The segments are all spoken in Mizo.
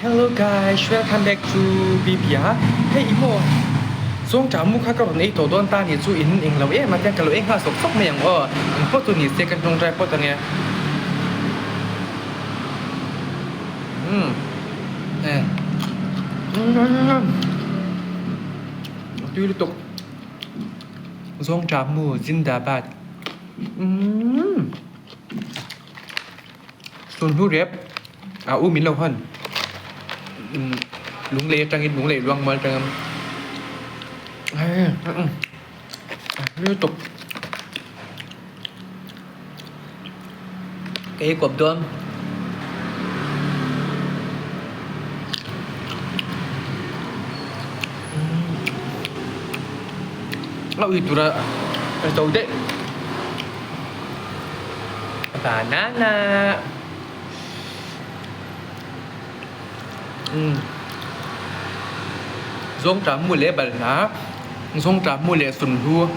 Hello guys, welcome back to BB a hei i maw zawngṭah mu kha ka rawn ei tawh dawn ta ni chu in eng lo em a tiang ka lo ei nghal sawk sawk mai ang aw eng pawh chu ni se kan tawngtai phawt ange umm e a tui lutuk zawngṭah mu zindabad umm. Sunhlu rep a u min lo hawn lunglei atangin lunglei luang mual atangin lutuk ka ei kawp dawn. A ui tura ka zo daih. Banana. Umm. Zawngṭah mu leh balhla, zawngṭah mu leh sunhlu.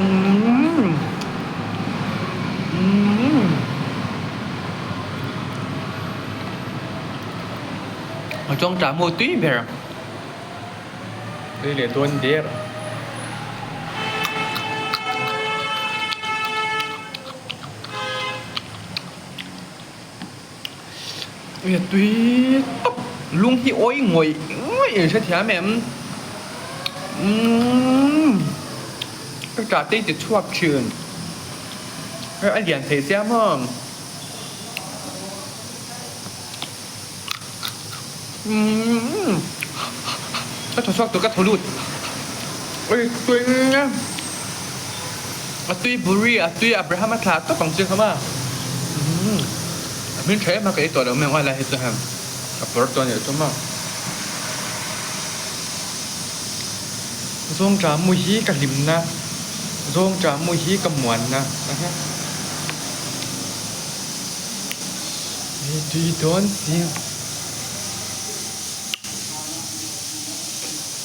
Umm. Umm. Zawngṭah mu tui ber. Tui leh dawn der. Ui a tui tawp lung hi awi ngawih ngawih in hrethiam em umm ka tah te ti chhuak thin hei a lian thei sia maw. Umm ka thaw chhuak tur ka thaw lut ui tui a tui buri a tui Abraham a thlah tawp ang chu kha ma umm a hming tha em a ka ei tawh lo mai ang a lai hi chu heng a pawr tawh a nih chu maw Zawngṭah mu hi ka hlimna Zawngṭah mu hi ka muanna. Hei tui dawn si.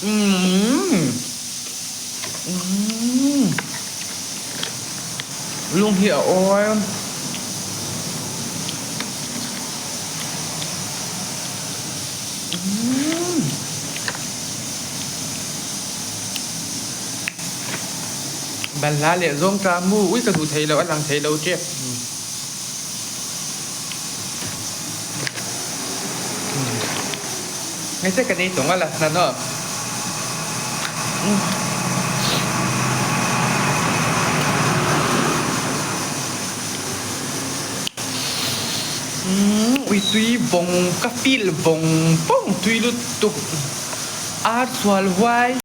Umm. Umm. Lung hi a awi. Umm. Balhla leh zawngṭah mu ui ka duh thei lo a lang thei lo tep. Hmeichhe kan ei tawng a la hna naw. Ui tui vawng ka feel vawng vawng tui lutuk ar sual huai.